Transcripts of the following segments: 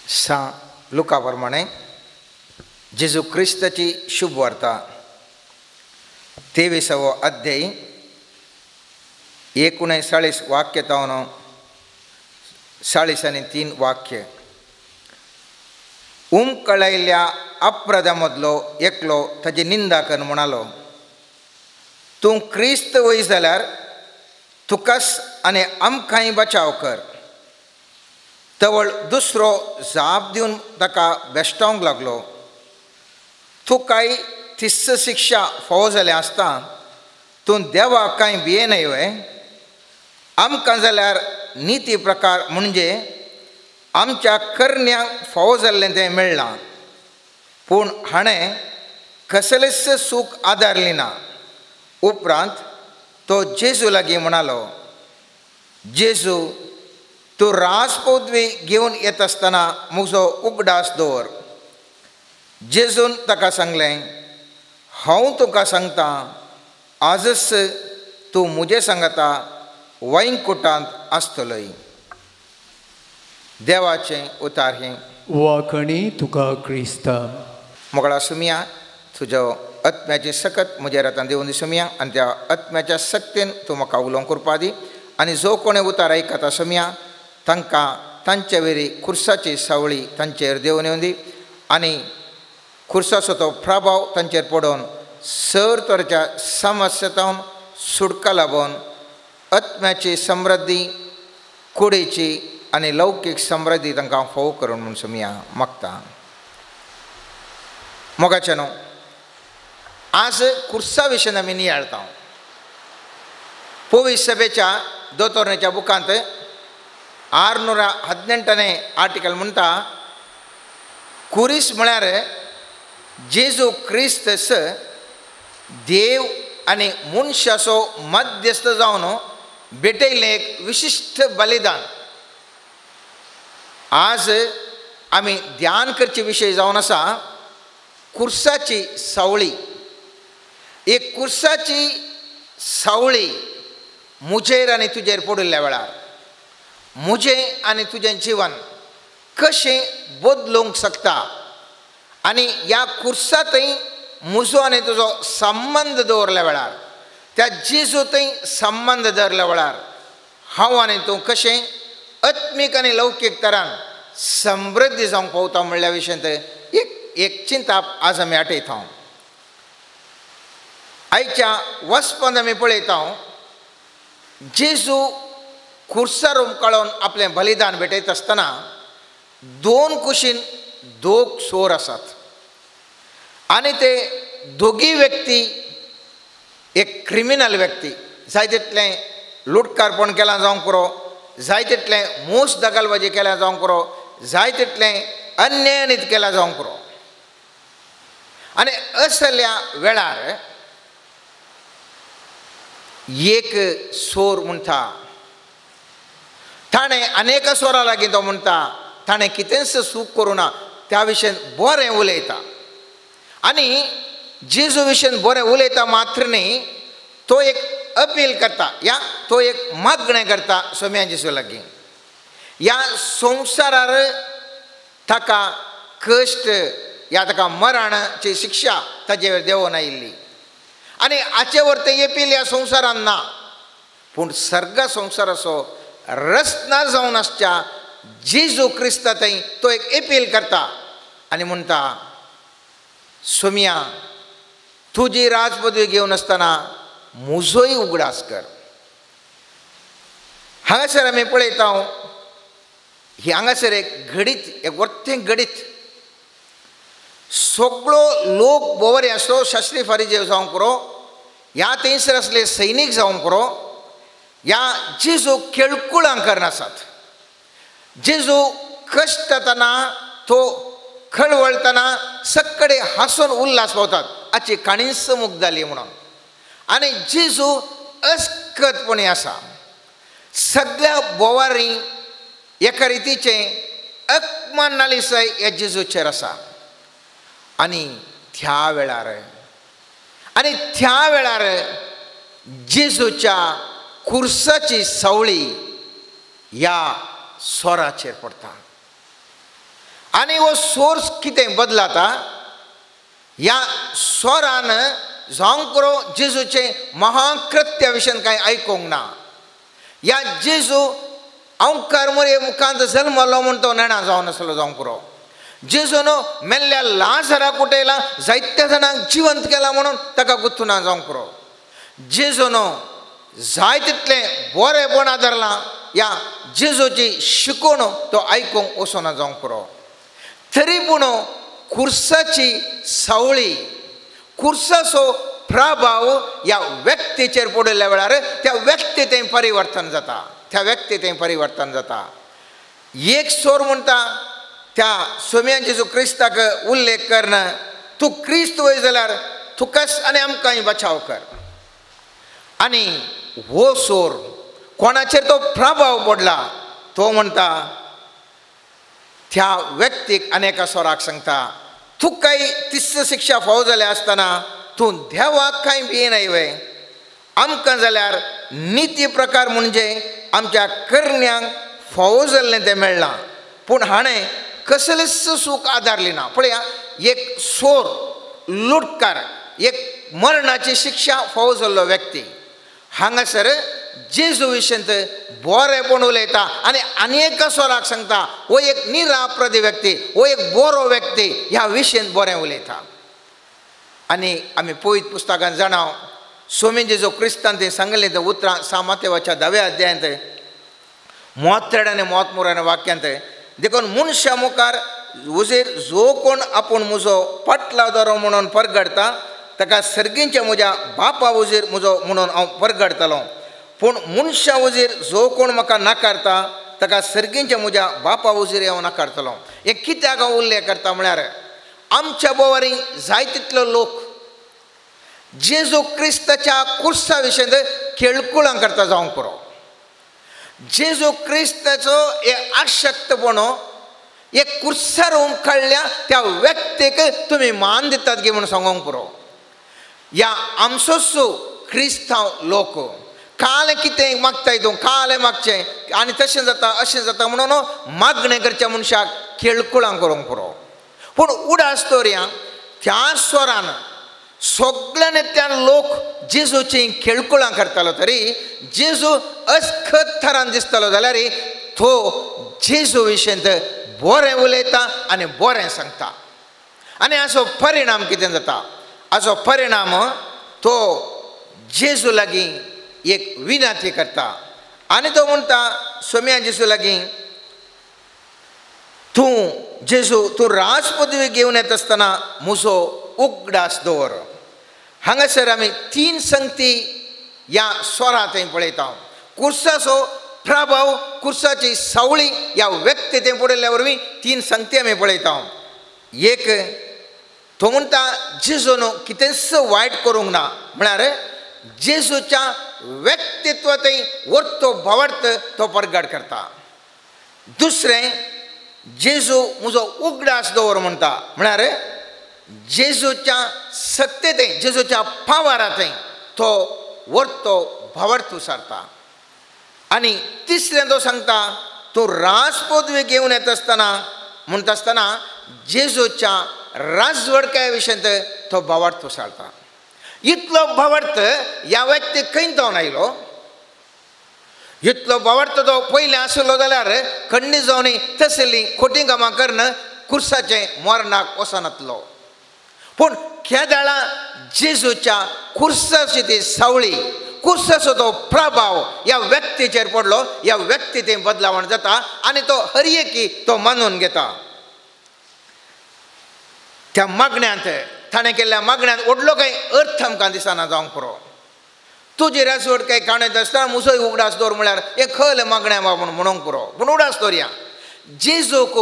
सां लुका प्रमाणे जेजू क्रिस्ताची शुभ वार्ता 23वो अध्याय 39 वाक्य तावन 43 वाक्य. उमकळयल्ल्या अपराधा मदलो एकलो ताजी निंदा कर म्हणालो, तूं क्रिस्त वय जाल्यार तुकाच आनी आमकांय बचाव कर. तवळ दुसरो जाप दिवन ताका बेश्टावंक लागलो, तुकाय तिस्स शिक्षा फावो जालें आसता, तूं देवाक कांय भियेनाय वे? आमकां जाल्यार निती प्रकार म्हणजे आमच्या करण्यांक फावो जाल्लें तें मेळ्ळां, पूण हाणें कसलेंच सूख आदारली ना. उपरांत तो जेजू लागीं म्हणालो, जेजू तूं राजपदवी घेवन येता आसतना म्हजो उगडास दवर. जेजून ताका सांगलें, हांव तुका सांगता, आजच तूं म्हजे सांगता वैकुंठांत आसतलोय. देवाचें उतार हें. वाखणी तुका क्रिस्ता. मोगळा सुमिया, तुजो आत्म्याची सकत म्हज्या हातान दिवन दी सुमिया, आनी त्या आत्म्याच्या सक्तीन तूं म्हाका उलोवंक करपा दी, आनी जो कोणें उतार आयकता सुमिया तांकां तांचे वेरी खुर्साची सावळी तांचेर देंवन येवन दी, आनी खुर्साचो तो प्रभाव तांचेर पडोवन सर तरेच्या समस्या सुटका लाबोवन आत्म्याची समृद्धी, कुडीची आनी लौकीक समृद्धी तांकां फोव करून म्हूण सुमिया मागता. मोगाचें न्हू, आज खुर्सा विशयन आमी नियाळता. पोवी सभेच्या दोतोरणेच्या बुकांत 618 आर्टिकल म्हणटा, कुरीस म्हळ्यार जेजू क्रिस्त देव आनी मनशाचो मध्यस्थ जावन भेटयल्लें एक विशिश्ट बलिदान. आज आमी ध्यान करचे विशय जावन आसा कुर्साची सावळी. एक कुर्साची सावळी म्हजेर आनी तुजेर पडिल्ल्या वेळार म्हजें आनी तुजें जिवन कशें बदलूंक शकता, आनी ह्या कुर्सा थंय म्हजो आनी तुजो संबंद दवरल्या वेळार, त्या जेजू थंय संबंद दवरल्या वेळार हांव आनी तूं कशें आत्मीक आनी लौकीक तरान समृद्धी जावंक पावता म्हणल्या विशयांत एक एक चिंताप आज आमी आठयता. आयच्या वचपांत आमी पळयता, जेजू खुर्सार उमकाळोवन आपलें बलिदान भेटयता आसतना दोन कुशीन दोग चोर आसात, आनी ते दोगी व्यक्ती एक क्रिमिनल व्यक्ती, जाय तितलें लुटकारपण केलां जावंक पुरो, जाय तितलें मोस दगलबाजी केल्या जावंक पुरो, जाय तितलें अन्यायनीत केलां जावंक पुरो. आनी असल्या वेळार एक चोर म्हणटा, ताणें अनेक चोरां लागीं तो म्हणटा ताणें कितेंच चूक करूं ना, त्या विशयन बरें उलयता. आनी जेजू विशयन बरें उलयता मात्र न्ही, तो एक अपील करता, या तो एक मागणें करता सोम्या जेजू लागीं. ह्या संवसारार ताका कश्ट या ताका मरणाची शिक्षा ताजेर देंवोन आयिल्ली, आनी हाचे वरतें अपील ह्या संवसारान ना, पूण सर्ग संवसाराचो रचना जावन आसच्या जेजू क्रिस्ता थंय तो एक अपील करता आनी म्हणटा, सोम्या तुजी राजपदवी घेवन आसतना म्हजोय उगडास कर. हांगासर आमी पळयता, ही हांगासर एक घडीत, एक वर्तें घडीत, सगळो लोक बोवरे आसलो, शास्त्री फारीजे जावंक पुरो, ह्या थंयसर आसले सैनीक जावंक पुरो, ह्या जेजू खेळकुळां करनासात. जेजू कश्टतना तो खळवळतना सगळे हांसून उल्हास पावतात हाची काणीच मुक्त जाली म्हणून. आनी जेजू अस्कतपणी आसा, सगळ्या बोवारी एका रितीचें अपमान नालिसाय ह्या जेजूचेर आसा. आनी त्या वेळार, आनी त्या वेळार जेजूच्या खुर्साची सावळी ह्या स्वराचेर पडटा. आनी हो सोर्स कितें बदलाता ह्या स्वरान जावंक पुरो जेजूचें महाकृत्या विशयान कांय आयकूंक ना. ह्या जेजू अंकार मोरये मुखांत जल्मलो म्हूण तो नेणा जावन आसलो जावंक पुरो. जेजून मेल्ल्या लाजराक उठयला, जायत्या जाणांक जिवंत केला म्हणून ताका गुत्तुना जावंक पुरो. जेजून जाय तितलें बरेंपण आदारलां ह्या जेजूची शिकवण तो आयकूंक वचना जावंक पुरो. तरी पूण खुर्साची सावळी, खुर्साचो प्रभाव ह्या व्यक्तीचेर पडिल्ल्या वेळार त्या व्यक्ती थंय परिवर्तन जाता, त्या व्यक्ती थंय परिवर्तन जाता. एक सोर म्हणटा त्या सोम्यान जेजू क्रिस्ताक उल्लेख करना, तूं क्रिस्त वय जाल्यार तुकाच आनी आमकांय बचाव कर. आनी हो सोर कोणाचेर तो प्रभाव पडला तो म्हणटा त्या व्यक्तीक आनी एका सोराक सांगता, तुकाय तिस्त शिक्षा फावो जाल्या आसतना तूं देवाक कांय भियेनाय वय? आमकां जाल्यार निती प्रकार म्हणजे आमच्या करण्यांक फावो जाल्लें तें मेळ्ळां, पूण हाणें कसलेंच सूख आदारली ना. पळया, एक सोर, लुटकार, एक मरणाची शिक्षा फावो जाल्लो व्यक्ती हांगासर जेजू विशयंत बरेंपण उलयता आनी आनी एका स्वराक सांगता हो एक निराप्रदी व्यक्ती, हो एक बरो व्यक्ती, ह्या विशयंत बरें उलयता. आनी आमी पवित्र पुस्तकान जाणाव स्वामी जेजू क्रिस्तान तें सांगलें तें उतरां सामातेवाच्या 10व्या अध्यायांत मोतरेड आनी मोतमुरान वाक्यांत, देखून मनशा मुखार उजेर जो कोण आपूण म्हजो पाटलादारो म्हणून परगडटा ताका सर्गींच्या म्हज्या बापा उजेर म्हजो म्हणून हांव परगडटलो, पूण मनशा उजेर जो कोण म्हाका नाकारता ताका सर्गींच्या म्हज्या बापा उजेर हांव नाकारतलो. हें कित्याक हांव उल्लेख करता म्हळ्यार आमच्या बोवारी जाय तितलो लोक जेजू क्रिस्ताच्या कुर्सा विशयांत खेळकुळां करता जावंक पुरो. जेजू क्रिस्ताचो हे अशक्तपणो एक कुर्सार उमकाडल्या त्या व्यक्तीक तुमी मान दितात गी म्हूण सांगूंक पुरो. ह्या आमचोच क्रिस्तांव लोक काल कितें मागताय तूं, काल मागचें आनी तशें जाता अशें जाता म्हणून मागणें करच्या मनशाक खेळकुळां करूंक पुरो. पूण उडास दवरया त्या स्वरान सगळ्यांनी त्या लोक जेजूची खेळकुळां करतालो तरी जेजू अस्खत थरान दिसतालो जाल्यार तो जेजू विशयंत बरें उलयता आनी बरें सांगता. आनी हाचो परिणाम कितें जाता? हाचो परिणाम तो जेजू लागीं एक विनंती करता आनी तो म्हणटा सोम्या जेजू लागीं, तूं जेजू तूं राजपदवी घेवन येता आसतना म्हजो उगडास दवर. हांगासर आमी 3 संगती ह्या स्वरा थंय पळयता. कुर्साचो प्रभाव, कुर्साची सावळी ह्या व्यक्ती थंय पडिल्ल्या वरवीं 3 संगती आमी पळयता. एक तो म्हणटा जेजून कितेंच वायट करूंक ना, म्हळ्यार जेजूच्या व्यक्तित्व थंय वरतो भावार्थ तो परगट करता. दुसरें, जेजू म्हजो उगडास दवर म्हणटा, म्हळ्यार जेजूच्या सत्तेंत, जेजूच्या पावारा थंय तो वरतो भावार्थ उसारता. आनी तिसरें तो सांगता तूं राजपदवी घेवन येता आसतना म्हणटा आसतना जेजूच्या राजवडकाय विशयांत तो भावार्थ उसारता. इतलो भावार्थ ह्या व्यक्तीक खंय जावन आयलो? इतलो भावार्थ तो पयलें आसलो जाल्यार खंडीत जावन तसलीं खोटी कामां करून कुर्साचें मरणाक वचनातलो. पूण केदाळा जेजूच्या कुर्साची ती सावळी, कुर्साचो तो प्रभाव ह्या व्यक्तीचेर पडलो, ह्या व्यक्ती तें बदलावण जाता आनी तो हर एकी तो मानून घेता. त्या मागण्यांत ताणें केल्ल्या मागण्यांत व्हडलो कांय अर्थ आमकां दिसना जावंक पुरो. तुजी राजवट कांय काणयत आसतना म्हजोय उगडास दवर म्हळ्यार हें खल मागण्या बाबा म्हूण म्हणूंक पुरो. पूण उगडास दवरया जेजूक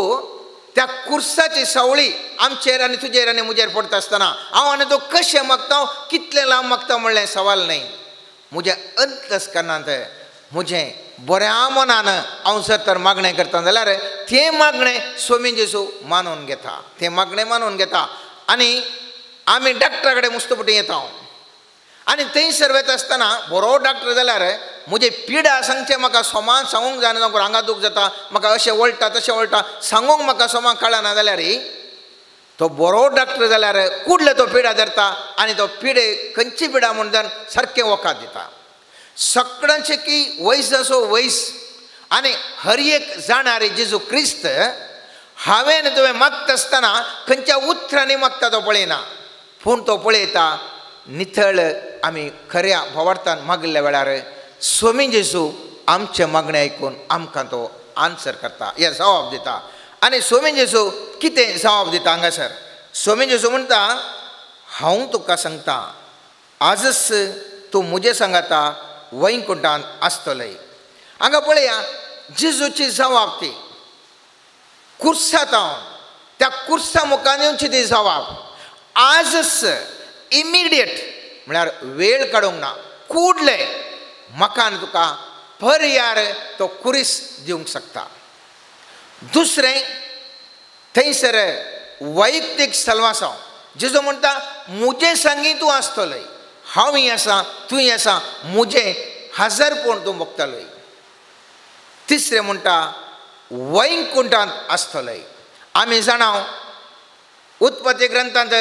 त्या कुर्साची सावळी आमचेर आनी तुजेर आनी म्हजेर पडटा आसतना हांव आनी तो कशें मागता, कितलें लांब मागता म्हणलें सवाल न्हय. म्हज्या अंतस्करणांत म्हजें बऱ्या मनान हांव जर तर मागणें करता जाल्यार तें मागणें स्वामी जेजू मानून घेता, तें मागणें मानून घेता. आनी आमी डॉक्टरा कडेन मुस्तपटी येता, आनी थंयसर वता आसतना बरो डॉक्टर जाल्यार म्हजे पिडा सांगचें म्हाका सोमान सांगूंक जायना, जावं हांगा दूख जाता म्हाका अशें वळटा तशें वळटा सांगूंक म्हाका सोमान कळना जाल्यार तो बरो डॉक्टर जाल्यार कुडले तो पिडा धरता आनी तो पिडे खंयची पिडा म्हूण जावन सारकें वखद दिता. सगळ्यांचे की वयस असो वयस आनी हर एक जाणारी जेजू क्रिस्त हांवें तुवें मागता आसतना खंयच्या उतरांनी मागता तो पळयना, पूण तो पळयता नितळ आमी खऱ्या भावार्थान मागिल्ल्या वेळार स्वामी जेजू आमचें मागणें आयकून आमकां तो आन्सर करता, हे जवाब दिता. आनी स्वामी जेजू कितें जवाब दिता हांगासर? स्वामी जेजू म्हणटा हांव तुका सांगता आजच तूं म्हजें सांगाता वैकुंठांत आसतलें. हांगा पळया जेजूची जवाब ती कुर्सांत त्या कुर्सा मुखार येवची ती जवाब आजच इमिडिएट म्हळ्यार वेळ काडूंक ना, कुडले म्हाका आनी तुका पर्यार तो कुरीस दिवंक शकता. दुसरें थंयसर वैयक्तीक सल्वासांव जेजू म्हणटा म्हजे सांगी तूं आसतलोय, हांवूय आसा तूंय आसा, म्हजें हजारपण तूं भोगतलोय. तिसरें म्हणटा वैकुंठांत आसतलोय. आमी जाणा उत्पत्ती ग्रंथांत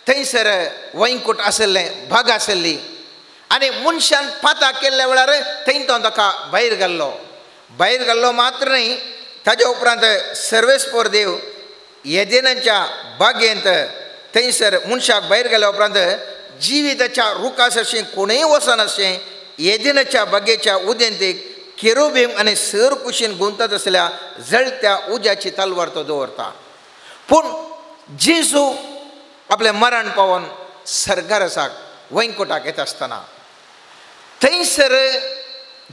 थंयसर वैकुंठ आशिल्लें भाग आशिल्ली आनी मनशान पाता केल्ल्या वेळार थंय तो ताका भायर घाल्लो. भायर घाल्लो मात्र न्हय, ताज्या उपरांत सर्वेस्पोर देव येदेनाच्या बागेंत थंयसर मनशाक भायर गेल्या उपरांत जिविताच्या रुखा सरशीं कोणूय वचनाशें येदेनाच्या बागेच्या उदेंतीक केरोबीम आनी सर कुशीन गुंतत आसल्या जळत्या उज्याची तलवार तो दवरता. पूण जेजू आपलें मरण पावोन सर्गारसाक वैकुंठाक येता आसतना थंयसर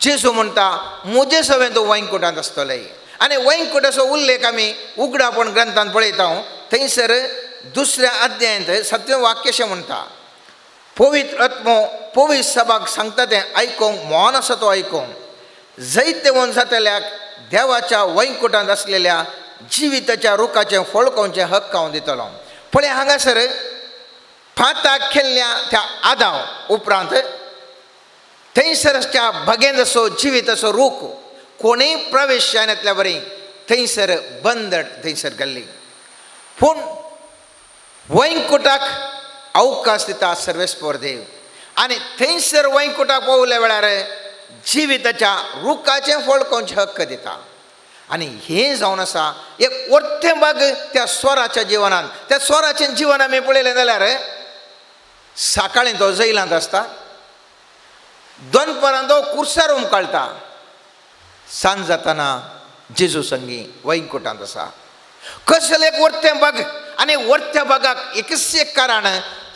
जेजू म्हणटा म्हजे सवें तूं वैकुंठांत आसतलें. आनी वैकुंठाचो उल्लेख आमी उगडापण ग्रंथांत पळयता. थंयसर दुसऱ्या अध्यायांत सत्वें वाक्य अशें म्हणटा पवित्र आत्मो पवित्र सभाक सांगता तें आयकूंक मौन आसा तो आयकूंक जैतवंत जातल्याक देवाच्या वैकुंठांत आसलेल्या जिविताच्या रुखाचें फळ खावचें हक्क हांव दितलो. पळय हांगासर फाताक केल्ल्या त्या आदाव उपरांत थंयसरच्या बागेंत असो जिविताचो रूख कोणूय प्रवेश जायनातल्या बरी थंयसर बंद थंयसर घाल्ली. पूण वैकुंठाक अवकाश दिता सर्वेस्पोर देव आनी थंयसर वैकुंठाक पावल्या वेळार जिविताच्या रुखाचें फळ खावचें हक्क दिता. आनी हें जावन आसा एक वर्तें भाग त्या स्वराच्या जिवनान. त्या स्वराचें जिवन आमी पळयलें जाल्यार सकाळीं तो जैलांत आसता, दनपरां तो कुर्सार उमकाळटा, सांज जातना जेजू संगी वैकुंठांत आसा. कसलें एक वर्तें भाग आनी वर्त्या भागाक एकच एक कारण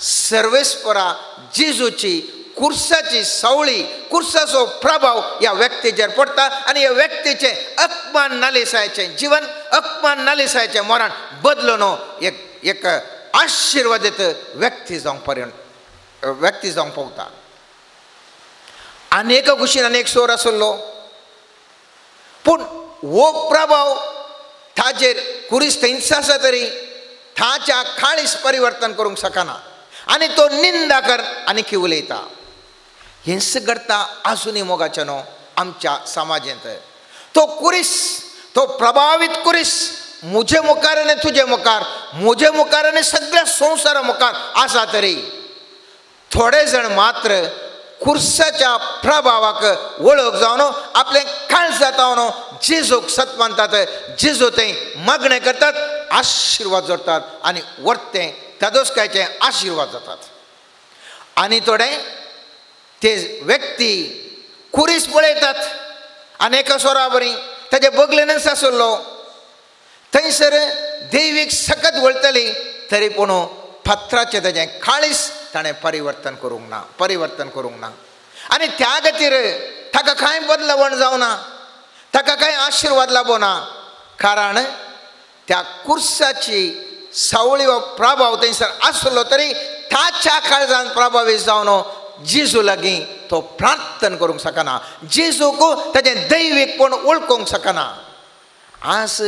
सर्वेस्परा जेजूची कुर्साची सावळी कुर्साचो प्रभाव ह्या व्यक्तीचेर पडटा आनी ह्या व्यक्तीचें अपमान नालिसायचें जिवन अपमान नालिसायचें मरण बदलून एक एक आशिर्वादीत व्यक्ती जावंक पर्यंत व्यक्ती जावंक पावता. आनी एका कुशीन आनी एक सोर आसलो पूण हो प्रभाव ताजेर कुरीस थंयच आसा तरी ताच्या काळीस परिवर्तन करूंक शकना आनी तो निंदा कर आनी की उलयता. हेंच घडटा आजुनूय मोगाचें न्हू आमच्या समाजांत. तो कुरीस तो प्रभावीत कुरीस म्हजे मुखार आनी तुजे मुखार म्हजे मुखार आनी सगळ्या संवसारा मुखार आसा तरी थोडे जाण मात्र कुर्साच्या प्रभावाक वळख जावन आपलें काळ जाता जेजूक सत मानतात, जेजू थंय मागणें करतात, आशिर्वाद जोडटात आनी वर्तें तादोसकायचे आशिर्वाद जातात. आनी थोडे ते व्यक्ती कुरीस पळयतात आनी एका सोरा बरी ताजे बगलेनच आसलो थंयसर दैवीक सकत वळटली तरी पूण फातराचें ताजें काळीस ताणें परिवर्तन करूंक ना, परिवर्तन करूंक ना. आनी त्या खातीर ताका कांय बदलवण जावना, ताका कांय आशिर्वाद लाबोना, कारण त्या कुर्साची सावळी वा प्रभाव थंयसर आसलो तरी ताच्या काळजान प्रभावीत जावन जेजू लागीं तो प्रार्थना करूंक शकना, जेजूक ताजें दैवीकपण वळखूंक शकना. आज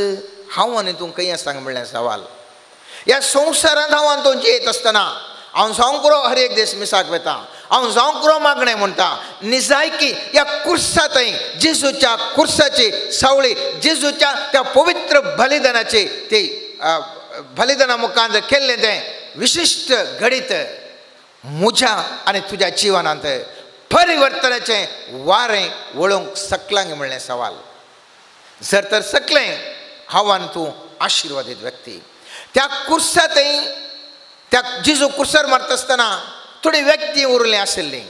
हांव आनी तूं खंय आसा म्हणलें सवाल. ह्या संवसारांत हांव आनी तूं जियेत आसतना हांव सांगूंक पुरो हर एक दीस मिसाक वता, हांव जावंक मागणें म्हणटा निजायकी ह्या कुर्सा थंय जेजूच्या कुर्साची सावळी जेजूच्या त्या पवित्र बलिदानाची ती बलिदाना मुखार केल्लें तें विशिश्ट घडीत म्हज्या आनी तुज्या जिवनांत परिवर्तनाचें वारें वळोवंक शकलां म्हणलें सवाल. जर तर शकलें हांव आनी तूं आशिर्वादीत व्यक्ती. त्या कुर्सा थंय त्या जेजू कुर्सार मारता आसतना थोडी व्यक्ती उरली आशिल्ली.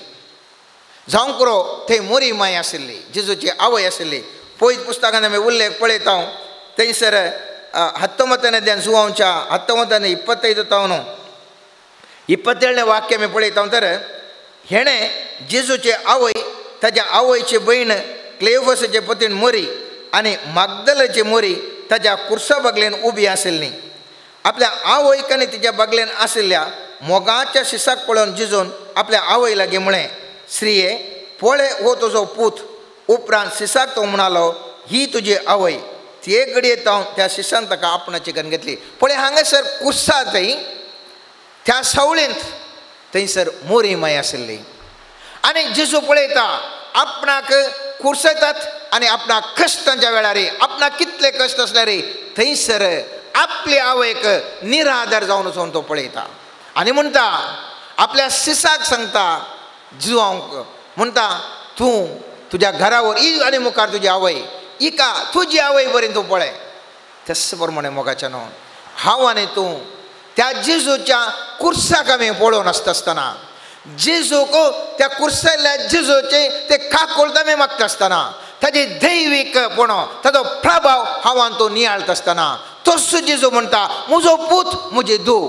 जावंक पुरो थंय मोरी माय आशिल्ली, जेजूची आवय आशिल्ली. पयत पुस्तकान आमी उल्लेख पळयता थंयसर 19ನೇ जुवांच्या 19 25 तावन 27ನೇ वाक्य आमी पळयता तर हेणें जेजूचे आवय ताज्या आवयची भयण क्लेओफासाचे पतीण मोरी आनी मागदलाची मोरी ताज्या कुर्सा बगलेन उबी आशिल्ली. आपल्या आवयक आनी तिच्या बगलेन आशिल्ल्या मोगाच्या शिसाक पळोवन जेजून आपल्या आवय लागीं म्हळें, स्त्रिये पळय हो तुजो पूत. उपरांत शिसाक तो म्हणालो, ही तुजी आवय. ते घडये तावन त्या शिसान ताका आपणाची करून घेतली. पळय हांगासर कुर्सा थंय त्या सावळेंत थंयसर मोरी माय आशिल्ली आनी जेजू पळयता आपणाक कुर्सयतात आनी आपणाक कश्टांच्या वेळार आपणाक कितले कश्ट आसल्यार थंयसर आपली आवयक निराधार जावन वचून तो पळयता आनी म्हणटा आपल्या शिसाक सांगता जुवांक म्हणटा तूं तुज्या घरावर ही आनी मुखार तुजी आवय हिका तुजी आवय बरी तूं पळय. तस प्रमाणे मोगाच्या न्हू हांव आनी तूं त्या जेजूच्या कुर्साक आमी पळोवन आसता आसतना जेजूक त्या कुर्सांतल्या जेजूचे ते काकोळत आमी मागता आसतना ताजे दैवीकपण ताजो प्रभाव हांव आनी तूं नियाळता आसतना तसो जेजू म्हणटा म्हजो पूत म्हजी धूव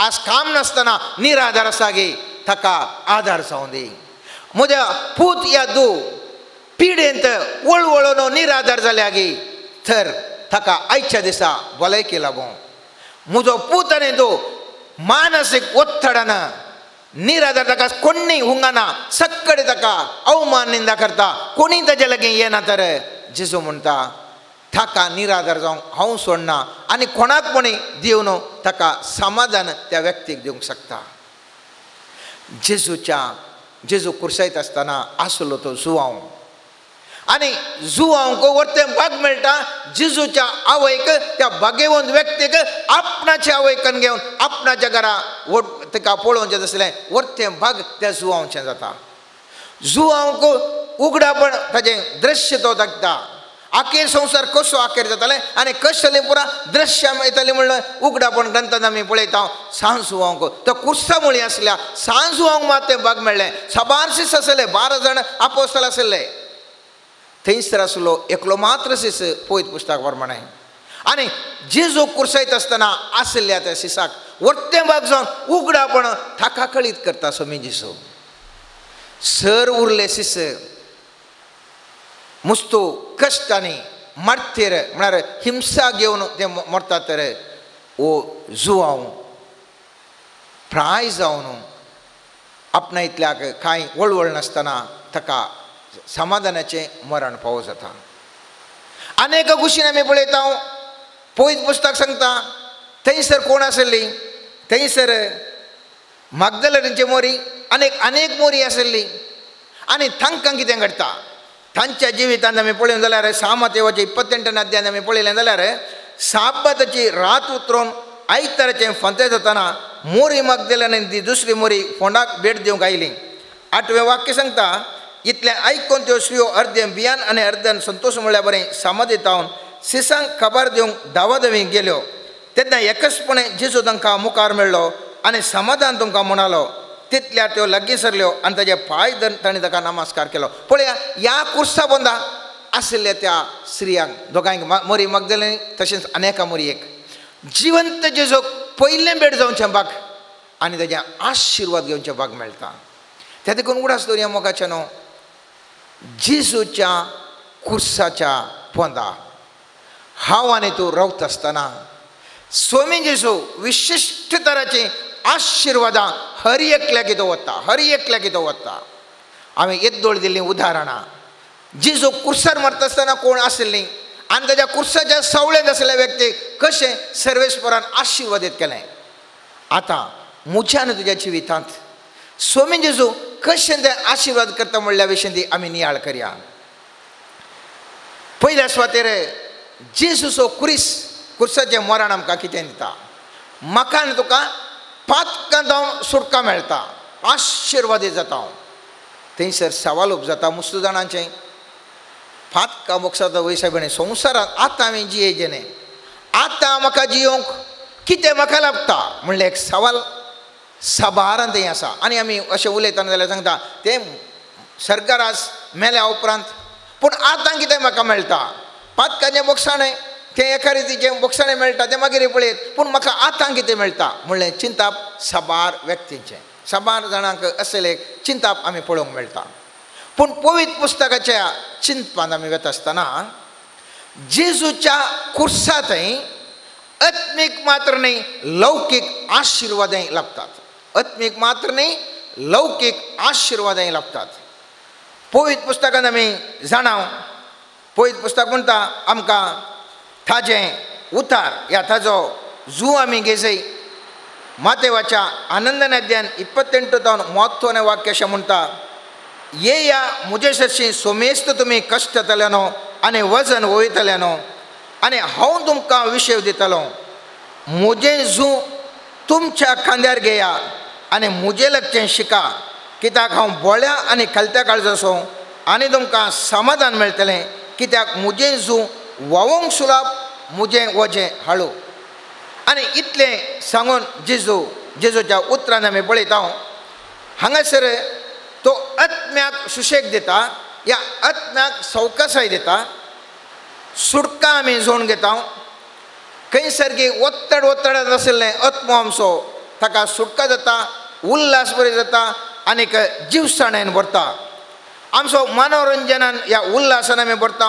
आज काम नासतना निराधार आसा गे ताका आदार जावं दी. म्हज्या पूत या धूव पिडेंत वळवळून निराधार जाल्या गे तर ताका आयच्या दिसा भलायकी लागूं. म्हजो पूत आनी धूव मानसीक ओत्तडान निराधार ताका कोणी हुंगाना सक्कडे ताका अवमान निंदा करता कोणी ताजे लागीं येना तर जेजू म्हणटा ताका निराधार जावंक हांव सोडना आनी कोणाक कोणी दिवन ताका समाधान त्या व्यक्तीक दिवंक शकता. जेजूच्या जेजू कुर्सायत आसतना आसलो तो जुवांव आनी जुवांक वरतें भाग मेळटा जेजूच्या आवयक त्या भाग्यवंत व्यक्तीक आपणाचे आवयकन घेवन आपणाच्या घरा ताका पळोवचें आसलें वरतें भाग त्या जुवांचें जाता. जुवांक उगडापण ताजें दृश्य तो दाखयता. आखेर संवसार कसो आखेर जाताले आनी कशें पुरा दृश्य येतालें म्हणल्यार उगडापण ग्रंथान आमी पळयता सांज जुवांक तो कुर्सा मुळी आसल्या सांज जुवांक मात तें भाग मेळ्ळें. साबार शिस आसले 12 जाण आपोस्तल आसले थंयसर आसलो एकलो मात्र शिस पयत पुस्तक प्रमाणे आनी जेजू कुर्सायत आसतना आसल्या त्या शिसाक वरतें भाग जावन उगडापण ताका कळीत करता स्वामी जेजू. सर उरले शिस मुस्तू कश्टांनी मारतीर म्हळ्यार हिंसा घेवन ते मरतात तर ओ जुवांव प्राय जावन आपणा इतल्याक कांय वळवळ नासतना ताका समाधानाचें मरण पावो जाता. अनेक गोश्टीन आमी पळयता पयत पुस्तक सांगता थंयसर कोण आसली थंयसर मागदलरींची मोरी अनेक अनेक मोरी आसली आनी तांकां कितें घडटा तांच्या जिवितांत आमी पळयलें जाल्यार सामतेवाचे 28 अध्यायान आमी पळयलें जाल्यार साबाताची रात उतरून आयताराचें फांते जातना मोरी मागदलेन आनी ती दुसरी मोरी फोंडाक भेट दिवंक आयली. 8वें वाक्य सांगता इतलें आयकून त्यो स्त्रियो अर्दें भियान आनी अर्द्यान संतोश म्हळ्यार बरें समाधीत शिसांक खबर दिवंक धांवाधांवी गेल्यो. तेन्ना एकसपणे जेजू तांकां मुखार मेळ्ळो आनी समाधान तुमकां म्हणालो. तितल्या त्यो लागीं सरल्यो आनी ताजे पांय धरून ताणें ताका नमस्कार केलो. पळया ह्या कुर्सा बोंदा आशिल्ल्या त्या स्त्रियांक दोगांयक मोरी मागदलें तशेंच अनेका मोरयेक जिवंत जेजूक पयलें भेट जावचें भाग आनी ताजें आशिर्वाद घेवचें भाग मेळटा. त्या देखून उडास दवरया मोगाचें न्हू जेजूच्या कुर्साच्या पोंदा हांव आनी तूं रावता आसतना स्वामी जेजू विशिश्ट तराचीं आशिर्वादां हर एकल्याक दवरता हर एकल्याक दवरता. हांवें येद्दोळ दिल्लीं उदाहरणां जेजू कुर्सार मारता आसतना कोण आशिल्लीं आनी ताज्या कुर्साच्या सावळेंत आसल्या व्यक्तीक कशें सर्वेस्परान आशिर्वादीत केलें. आतां म्हज्या आनी तुज्या जिवितांत स्वामी जेजू कशें ते आशिर्वाद करता म्हणल्या विशीं ती आमी नियाळ करया. पयल्या सुवातेर जेजूचो क्रिस कुर्साचें मरण आमकां कितें दिता? म्हाका आनी तुका पातकां जावन सुटका मेळटा, आशिर्वादी जाता. थंयसर सवाल उपजाता मुस्तू जाणांचें, पातकां मोक्षाचो वयसाबणे संवसारांत आतां हांवें जियेचें न्ही, आतां म्हाका जियोंक कितें म्हाका लागता म्हणलें एक सवाल साबारान थंय आसा. आनी आमी अशें उलयतना जाल्यार सांगता तें सरकारास मेल्या उपरांत, पूण आतां कितें म्हाका मेळटा? पातकाचें बोगसाणें तें एका रितीचें बोगसाणें मेळटा तें मागीर पळयत, पूण म्हाका आतां कितें मेळटा म्हणलें चिंताप साबार व्यक्तींचें, साबार जाणांक असलें एक चिंताप आमी पळोवंक मेळटा. पूण पवित्र पुस्तकाच्या चिंतपान आमी वता आसतना जेजूच्या कुर्सा थंय आत्मीक मात्र न्ही लौकीक आशिर्वादय लाभतात. आत्मीक मात्र न्ही लौकीक आशिर्वादय लाभतात. पवित्र पुस्तकान आमी जाणाव, पवित्र पुस्तक म्हणटा आमकां ताजें उतार ह्या ताजो जू आमी घेजय. मातेवाच्या आनंदन अध्यान 28 तावन 30 वाक्य अशें म्हणटा, येया म्हजे सरशी सोमेस्त तुमी कश्टतल्यानो आनी वजन वयतल्यानो आनी हांव तुमकां विशेव दितलो. म्हजें जू तुमच्या खांद्यार घेया आनी म्हजें लागचें शिका, कित्याक हांव बोळ्या आनी खालत्या काळजाचो आनी तुमकां समाधान मेळटलें, कित्याक म्हजें जू व्हांवूंक सुलाप, म्हजें वजें हाळू. आनी इतलें सांगून जेजू जेजूच्या उतरान आमी पळयता हांगासर तो आत्म्याक सुशेग दिता, ह्या आत्म्याक सवकासाय दिता, सुटका आमी जोडून घेता. खंय सारकी ओत्तड ओत्तडात आशिल्लें आत्मो आमचो ताका सुटका जाता, उल्हास बरी जाता आनीक जिवसाणेन भरता. आमचो मनोरंजनान ह्या उल्हासान आमी भरता.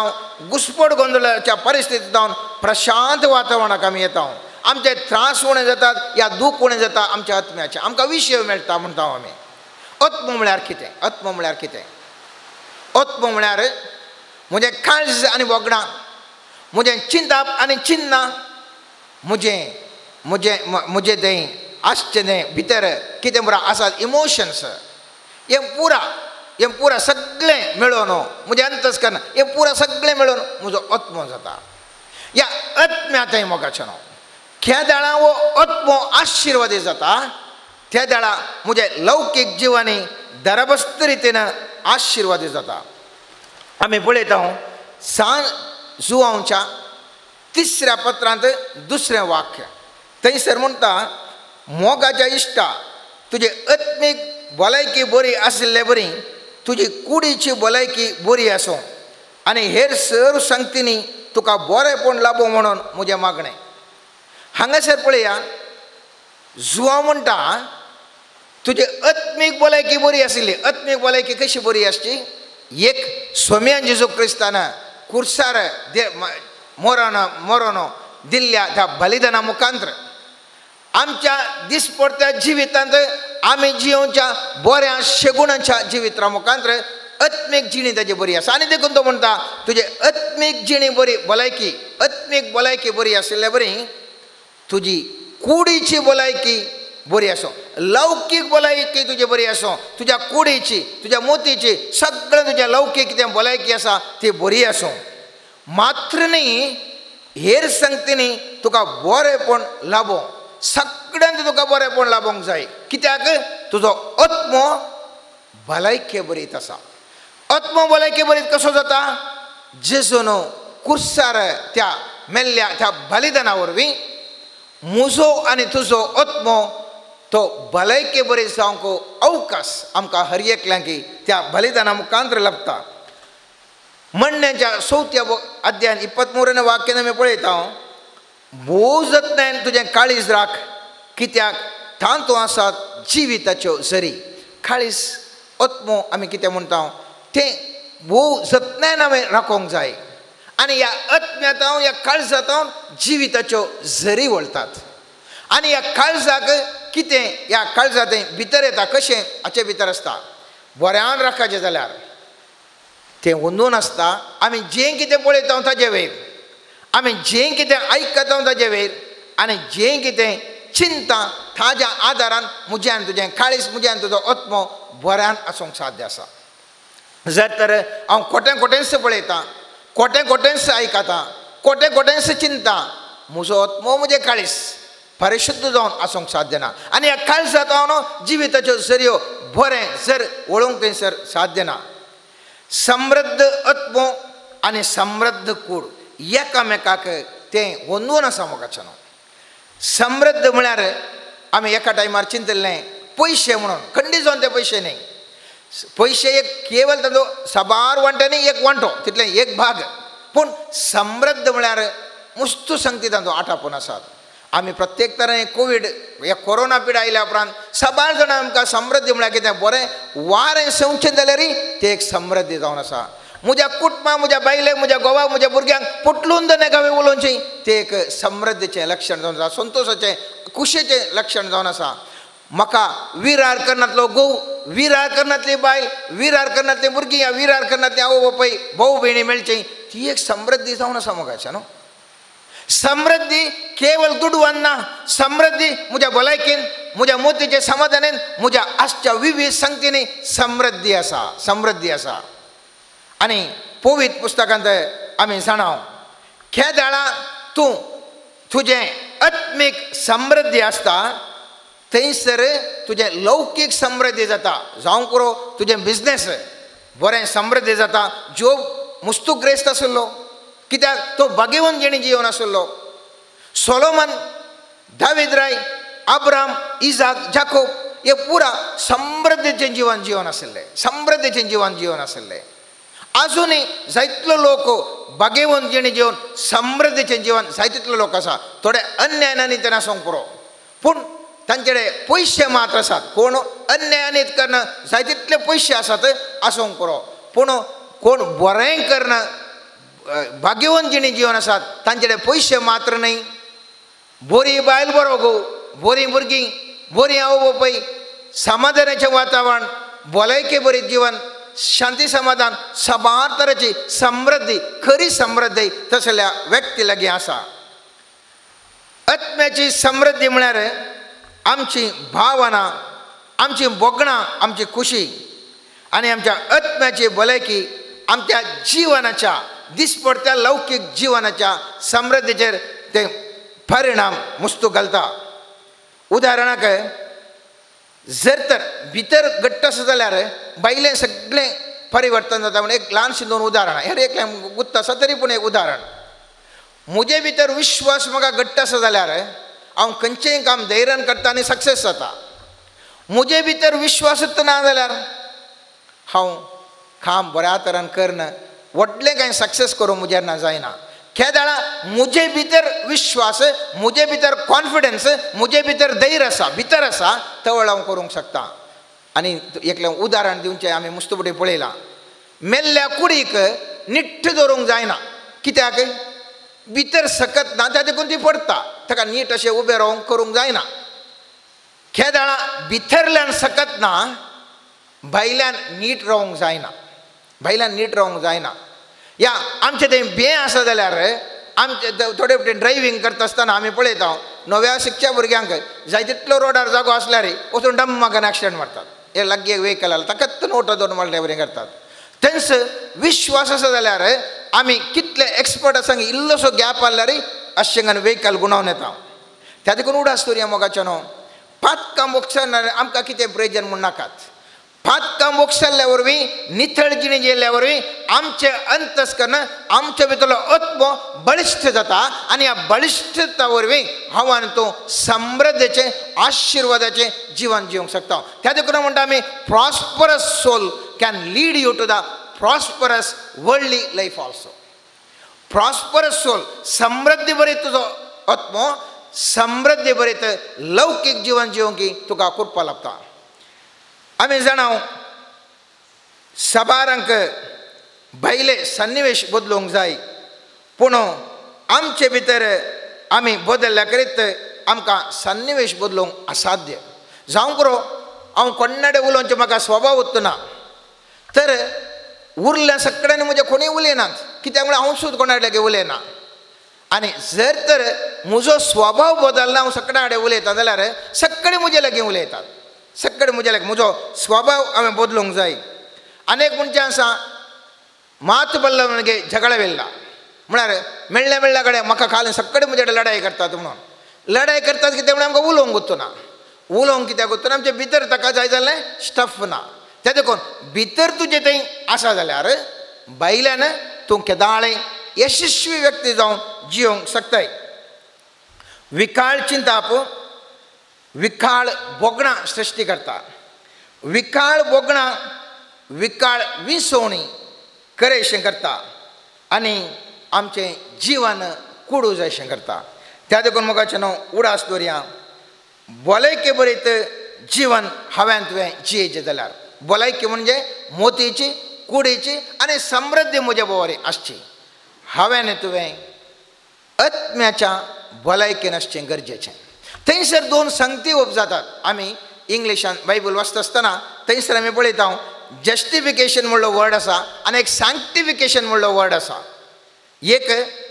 घुसपट गोंदळाच्या परिस्थितींत जावन प्रशांत वातावरणाक आमी येता. आमचे त्रास उणें जातात ह्या दूख उणें जाता आमच्या आत्म्याचें, आमकां विशय मेळटा म्हणटा आमी. आत्मो म्हळ्यार कितें? आत्मो म्हळ्यार कितें? आत्मो म्हळ्यार म्हजें काळज आनी वगडां, म्हजें चिंताप आनी चिन्नां, म्हजें म्हजें म्हजें तें आसचें तें भितर कितें पुरा आसा इमोशन्स, हें पुरा हें पुरा सगळें मेळोवन म्हजें अंतस्करण हें पुरा सगळें मेळोवन म्हजो आत्मो जाता. ह्या आत्म्या थंय मोगाचें न्हू केदाळा हो आत्मो आशिर्वादी जाता, त्या दाळा म्हजें लौकीक जिवानी दरबस्त रितीन आशिर्वादी जाता. आमी पळयता सान जुवांच्या 3ऱ्या पत्रांत 2 वाक्य थंयसर म्हणटा, मोगाच्या इश्टा तुजी आत्मीक भलायकी बरी आशिल्ले बरी तुजी कुडीची भलायकी बरी आसूं आनी हेर सर्व संगतींनी तुका बरेंपण लाबूं म्हणून म्हजें मागणें. हांगासर पळया जुवां म्हणटा तुजी आत्मीक भलायकी बरी आशिल्ली. आत्मीक भलायकी कशी बरी आसची? एक स्वाम्यान जेजू क्रिस्तान कुर्सार मरण मरण दिल्ल्या त्या बलिदाना मुखांत्र आमच्या दिसपडत्या जिवितांत आमी जियोवच्या बऱ्या शेगुणाच्या जिविता मुखांत्र आत्मीक जिणी ताजी बरी आसा. आनी देखून तो म्हणटा तुजे आत्मीक जिणी बरी भलायकी, आत्मीक भलायकी बरी आशिल्ले बरी तुजी कुडीची भलायकी बरी आसूं, लौकीक भलायकी तुजी बरी आसूं, तुज्या कुडीची तुज्या मोतीची सगळें तुज्या लौकीक कितें भलायकी आसा ती बरी आसूं, मात्र न्ही हेर संगतींनी तुका बरेंपण लाबूं, सगळ्यांत तुका बरेंपण लाबोवंक जाय. कित्याक? तुजो आत्मो भलायके बरीत आसा. आत्मो भलायके बरीत कसो जाता? जेजून कुर्सार त्या मेल्ल्या त्या बलिदाना वरवीं म्हजो आनी तुजो आत्मो तो भलायके बरी जावंक अवकाश आमकां हर एकल्यांक त्या बलिदाना मुखांत्र लाभता. म्हणण्याच्या 4थ्या अध्यायान 23 वाक्यान आमी पळयता, भोव जतनायेन तुजें काळीज राख, कित्याक तातूंत आसात जिविताच्यो जरी. काळीज आत्मो आमी कितें म्हणटा तें भोव जतनायेन आमी राखोवंक जाय आनी ह्या आत्म्यांत ह्या काळजांत जिविताच्यो जरी वळटात. आनी ह्या काळजाक कितें ह्या काळजांत भितर येता कशें हाचे भितर आसता बऱ्यान राखाचें जाल्यार तें अंदून आसता. आमी जें कितें पळयता ताजे वयर, आमी जें कितें आयकता ताजे वयर आनी जें कितें चिंता ताज्या आदारान म्हजें आनी तुजें काळीज म्हजें आनी तुजो आत्मो बऱ्यान आसूंक साध्य आसा. जर तर हांव खोटें खोटेंच पळयतां, खोटें खोटेंच आयकतां, खोटें खोटेंच चिंता, म्हजो आत्मो म्हजें काळीज परिशुद्ध जावन आसूंक साध्य ना. आनी ह्या काळजांत हांव जिविताच्यो सरयो बरें जर वळोवंक थंयसर साध्य ना. समृद्ध आत्मो आनी समृद्ध कूड एकामेकाक तें वंदून आसा मोगाच्यान. समृद्ध म्हळ्यार आमी एका टायमार चिंतलें पयशे म्हणून, खंडीत जावन ते पयशे न्ही, पयशे एक केवल ताजो साबार वांट्यांनी एक वांटो, तितलें एक भाग. पूण समृद्ध म्हळ्यार मुस्तू संगती तांचो आटापून आसात. आमी प्रत्येक तरेन कोवीड ह्या कोरोना पिड आयल्या उपरांत साबार जाणां आमकां समृद्धी म्हळ्यार कितें बरें वारें संवचें जाल्यार तें एक समृद्धी जावन आसा. म्हज्या कुटुंबा, म्हज्या बायलेक, म्हज्या घोवाक, म्हज्या भुरग्यांक पोटलून दर एका उलोवचें तें एक समृद्धीचें लक्षण जावन आसा, संतोशाचें खुशेचें लक्षण जावन आसा. म्हाका विरार करनातलो घोव, विरार करनातली बायल, विरार करनातली भुरगीं, या विरार करनातली आवय बापूय भाव भयणी मेळची ती एक समृद्धी जावन आसा मोगाच्या न्हू. समृद्धी केवल दुडवान ना, समृद्धी म्हज्या भलायकेन, म्हज्या मोतीचे समाधानेन, म्हज्या आसच्या विविध संगतींनी समृद्धी आसा, समृद्धी आसा. आनी पवित्र पुस्तकांत आमी जाणा खेदाळा तूं तुजें आत्मीक समृद्धी आसता थंयसर तुजें लौकीक समृद्धी जाता. जावं पुरो तुजें बिजनेस बरें समृद्धी जाता. जोब मुस्तू ग्रेस्त आशिल्लो कित्याक तो बागेवन जिणी जिवन आशिल्लो. सोलोमन, दावीद राय, अब्राम, इजाक, जाकोब हे पुरा समृद्धीचें जीवन जिवन आशिल्ले, समृद्धीचें जीवन जिवन आशिल्ले. आजुनूय जायतलो लोक बागेवन जिणी जिवन समृद्धीचें जीवन जाय तितलो लोक आसा. थोडे अन्यायानी तेन्ना आसूंक पुरो, पूण तांचे कडेन पयशे मात्र आसात. कोण अन्यायानीत करना जाय तितले पयशे आसात आसूंक पुरो, पूण कोण बरें करना भाग्यवंत जिणी जिवन आसात तांचे कडेन पयशे मात्र न्हय, बरी बायल बरो घोव, बरीं भुरगीं, बरीं आवय बापूय, समाधानाचें वातावरण, भलायके बरी जीवन, शांती समाधान, साबार तरेची समृद्धी, खरी समृद्धी तसल्या व्यक्ती लागीं आसा. आत्म्याची समृद्धी म्हळ्यार आमची भावना, आमची भोगणां, आमची खुशी आनी आमच्या आत्म्याची भलायकी आमच्या जिवनाच्या दिसपडत्या लौकीक जिवनाच्या समृद्धीचेर ते परिणाम मुस्तू घालता. उदाहरणाक जर तर भितर घट्ट आसा जाल्यार भायलें सगळें परिवर्तन जाता. म्हण एक ल्हानशें दोन उदाहरणां, हें एकलें गुत्त आसा तरी पूण एक उदाहरण. म्हजे भितर विश्वास म्हाका घट्ट आसा जाल्यार हांव खंयचेंय काम धैर्यान करता आनी सक्सेस जाता. म्हजे भितर विश्वासूच ना जाल्यार हांव काम बऱ्या तरान करना, व्हडलें कांय सक्सेस करूं म्हजेर ना जायना. केदाळा म्हजे भितर विश्वास, म्हजे भितर कॉन्फिडन्स, म्हजे भितर धैर्य आसा, भितर आसा, तवळ हांव करूंक शकता. आनी एकलें उदाहरण दिवचें आमी मुस्तुपटी पळयलां, मेल्ल्या कुडीक निट्ट दवरूंक जायना, कित्याक भितर सकत ना, त्या देखून ती पडटा, ताका नीट अशें उबें रावंक करूंक जायना. केदाळा भितरल्यान सकत ना, भायल्यान नीट रावंक जायना, भायल्यान नीट रावंक जायना. या आमचें तें बें आसा जाल्यार आमचे थोडे फावटी ड्रायव्हींग करता आसतना आमी पळयता नव्या शिकच्या भुरग्यांक जाय तितलो रोडार जागो आसल्यार वचून डम्माकन एक्सिडंट मारतात. हे लागीं एक व्हेकल आसता ताकाच नोटो दोन मारल्या बरें करतात. तेंच विश्वास आसा जाल्यार आमी कितले एक्सपर्ट आसा इल्लोसो गॅप आसल्यार अशें व्हेकल गुणावन येता. त्या देखून उडास करुया मोगाचो न्हू, पातकां भोगसर आमकां कितें प्रयोजन म्हूण नाकात. पातकां भोगसल्ल्या वरवीं, नितळ जिणी गेल्ल्या वरवीं आमचें अंतस्कर्ण, आमचे भितरलो आत्मो बळिश्ट जाता आनी ह्या बळिश्टता वरवीं हांव आनी तूं समृद्धीचें, आशिर्वादाचें जीवन जिवंक शकता. त्या देखून म्हणटा आमी prosperous soul can lead you to the prosperous worldly life also. Prosperous soul, समृद्धी बरी तुजो आत्मो समृद्धी बरीत लौकीक जीवन जिवंक तुका कृपा लागता. आमी जाणा साबारांक भायले सन्निवेश बदलूंक जाय, पूण आमचे भितर आमी बदलल्या करीत आमकां सन्निवेश बदलूंक असाध्य. जावं पुरो हांव कोण्णाडे उलोवचें म्हाका स्वभाव उत्तना, तर उरल्या सगळ्यांनी म्हजे कोणूय उलयनात, कित्याक म्हळ्यार हांव सुद्दां कोणा लागीं उलयना. आनी जर तर म्हजो स्वभाव बदलना, हांव सगळ्या कडेन उलयता जाल्यार सगळे म्हजे लागीं उलयतात, सगळे म्हजे लागीं. म्हजो स्वभाव हांवें बदलूंक जाय. आनी एक मनशां आसा मात पडलो म्हणजे झगडा वेल्ला, म्हळ्यार मेळ्ळ्या मेळ्ळ्या कडेन म्हाका खाल सगळे म्हजे कडेन लडाय करतात म्हणून. लडाय करतात कितें म्हणून आमकां उलोवंक गुत्तना, उलोवंक कित्याक गुत्तना, आमचे भितर ताका जाय जालें स्टफ ना. तें देखून भितर तुजें थंय आसा जाल्यार भायल्यान तूं केदाळें यशस्वी व्यक्ती जावन जियोंक शकताय. विकाळ चिंताप विकाळ भोगणां सृश्टी करता, विकाळ भोगणां विकाळ विसवणी करेशें करता आनी आमचें जिवन कुडू जायशें करता. त्या देखून मोगाचें न्हू उडास दवरया, भलायके बरीत जिवन हांवें तुवें जियेचें जाल्यार, भलायकी म्हणजे मोतीची कुडीची आनी समृद्धी म्हज्या बरी आसची. हांवें तुवें आत्म्याच्या भलायकेन आसचें गरजेचें. थंयसर दोन संगती उपजातात. आमी इंग्लिशान बायबल वाचता आसतना थंयसर आमी पळयता जस्टिफिकेशन म्हणलो वर्ड आसा आनी एक सँक्टिफिकेशन म्हणलो वर्ड आसा. एक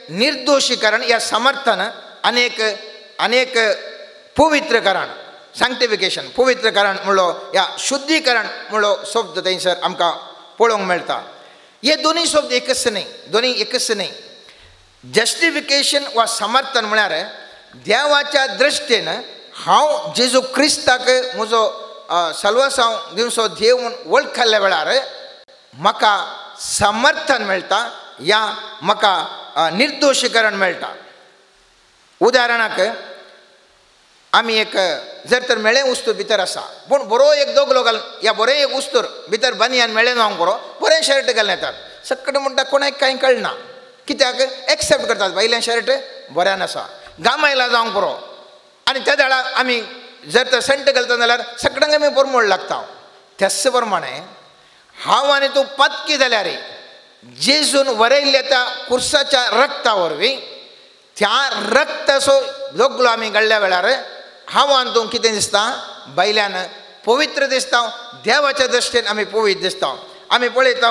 निर्दोशीकरण या समर्थन आनी एक आनी एक पवित्रकरण, सँक्टिफिकेशन पवित्रकरण म्हणलो या शुद्धीकरण म्हणलो शब्द थंयसर आमकां पळोवंक मेळटा. हे दोनूय शब्द एकच न्हय, दोनूय एकच न्हय. जस्टिफिकेशन वा समर्थन म्हळ्यार देवाच्या दृश्टीन हांव जेजू क्रिस्ताक म्हजो सल्वासांव दिवचो देव म्हूण वळखल्ल्या वेळार म्हाका समर्थन मेळटा या म्हाका निर्दोशीकरण मेळटा. उदाहरणाक आमी एक जर तर मेळें वस्तू भितर आसा पूण बरो एक दोगलो घाल या बरें एक उस्तूर भितर बनियान मेळें जावंक बरो बरें शर्ट घालून येतात, सगळे म्हणटा कोणाक कांय कळना, कित्याक एक्सेप्ट करतात भायलें शर्ट बऱ्यान आसा, गामायला जावंक बरो. आनी त्या वेळार आमी जर तर सेंट घालता जाल्यार सगळ्यांक आमी परमोळ लागता. त्याच प्रमाणे हांव आनी तूं पातकी जाल्यार जेजून वरयल्ल्या त्या कुर्साच्या रक्ता वरवीं त्या रक्ताचो दोगलो आमी घडल्या वेळार हांव आनी तूं कितें दिसता भायल्यान पवित्र दिसता, देवाच्या दृश्टीन आमी पवित्र दिसता. आमी पळयता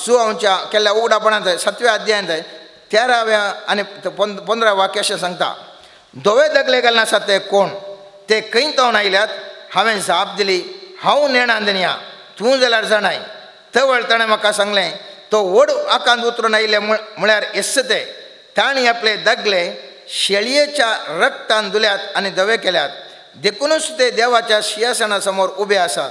जुवांच्या केल्ल्या उगडापणांत 7व्या अध्यायांत 13व्या आनी 15 वाक्य अशें सांगता, धवे दगले घालना आसात ते कोण, ते खंय तावन आयल्यात? हांवें जाप दिली, हांव नेणा दनया, तूं जाल्यार जाणाय. तवळ ताणें म्हाका सांगलें, तो व्हड आकांत उतरून आयिल्ले म्हळ्यार येस ते, तांणी आपले दगले शेळयेच्या रक्तान धुल्यात आनी धवे केल्यात, देखुनूच ते देवाच्या सिंहासना समोर उबे आसात.